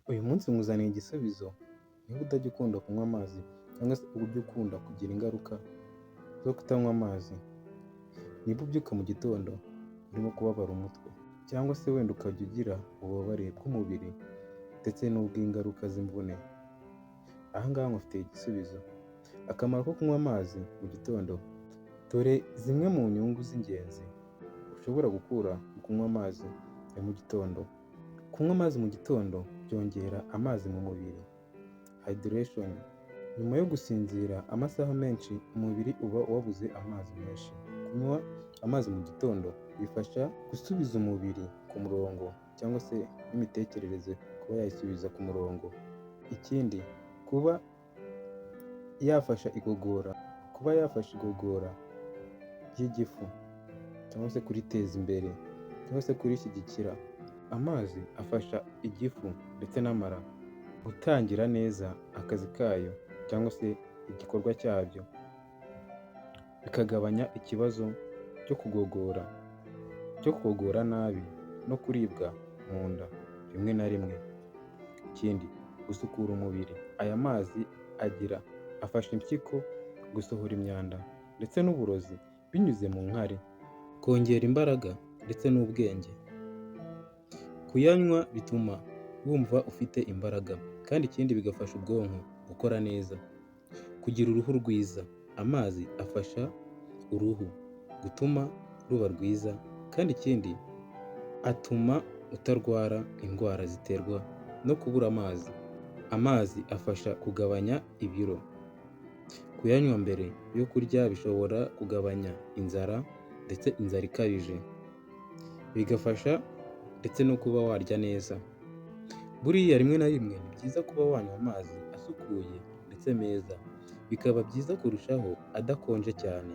Uyu munsi nkuzaniye igisubizo niba utajya ukunda kunywa amazi cyangwa se ujya ukunda kugira ingaruka zo kutanywa amazi. Niba ubyuka mu gitondo urimo kubabara umutwe cyangwa se wenda ukajya ugira ububabare bw'umubiri ndetse n'ubw'ingaruka z'imvune, aha ngaha nkufitiye igisubizo. Akamaro ko kunywa amazi mu gitondo: dore zimwe mu nyungu z'ingenzi ushobora gukura mu kunywa amazi ya mu gitondo. Kunywa amazi mu gitondo byongera amazi mu mubiri, hydration. Nyuma yo gusinzira amasaha menshi, umubiri uba wabuze amazi menshi. Kunywa amazi mu gitondo bifasha gusubiza umubiri ku murongo cyangwa se n'imitekerereze kuba yayisubiza ku murongo. Ikindi, kuba yafasha igogora ry'igifu cyangwa se kuriteza imbere cyangwa se kurishyigikira. Amazi afasha igifu ndetse n'amara gutangira neza akazi kayo cyangwa se igikorwa cyabyo, bikagabanya ikibazo cyo kugogora nabi no kuribwa mu nda rimwe na rimwe. Ikindi, gusukura umubiri. Aya mazi afasha impyiko gusohora imyanda ndetse n'uburozi binyuze mu nkari. Kongera imbaraga ndetse n'ubwenge. Kuyanywa bituma wumva ufite imbaraga, kandi ikindi bigafasha ubwonko gukora neza. Kugira uruhu rwiza. Amazi afasha uruhu gutuma ruba rwiza, kandi ikindi atuma utarwara indwara ziterwa no kubura amazi. Amazi afasha kugabanya ibiro. Kuyanywa mbere yo kurya bishobora kugabanya inzara ndetse inzara ikabije, bigafasha ndetse no kuba warya neza. Buriya rimwe na rimwe ni byiza kuba wanywa amazi asukuye ndetse meza, bikaba byiza kurushaho adakonje cyane,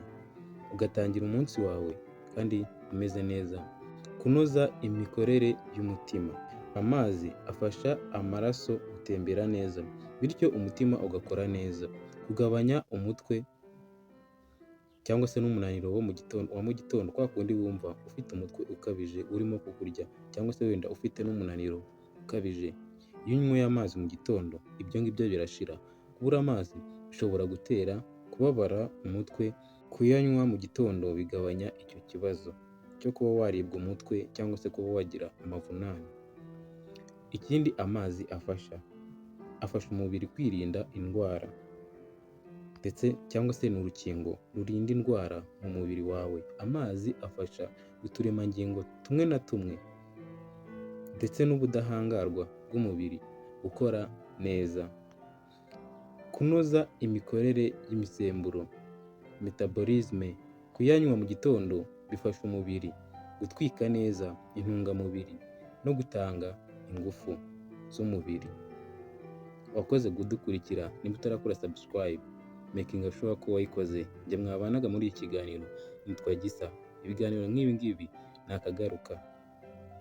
ugatangira umunsi wawe kandi umeze neza. Kunoza imikorere y'umutima. Amazi afasha amaraso gutembera neza, bityo umutima ugakora neza. Kugabanya umutwe cyangwa se n'umunaniro wa mu gitondo, kwa kundi wumva ufite umutwe ukabije urimo kukurya cyangwa se wenda ufite n'umunaniro ukabije. Iyo unyweye amazi mu gitondo, ibyo ngibyo birashira. Kubura amazi bishobora gutera kubabara umutwe. Kuyanywa mu gitondo bigabanya icyo kibazo cyo kuba waribwa umutwe cyangwa se kuba wagira amavunane. Ikindi amazi afasha umubiri kwirinda indwara ndetse cyangwa se ni urukingo rurinda indwara mu mubiri wawe. Amazi afasha uturemangingo tumwe na tumwe ndetse n'ubudahangarwa bw'umubiri gukora neza. Kunoza imikorere y'imisemburo, metabolisme. Kuyanywa mu gitondo bifasha umubiri gutwika neza intungamubiri no gutanga ingufu z'umubiri. Wakoze kudukurikira. Niba utarakora subscribe, making sure ko wayikoze. Njye mwabanaga muri iki kiganiro nitwa Gisa. Ibiganiro nk'ibi ngibi ni akagaruka.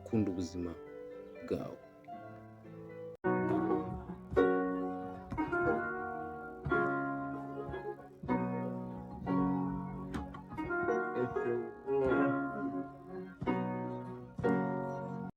Kunda ubuzima bwawe.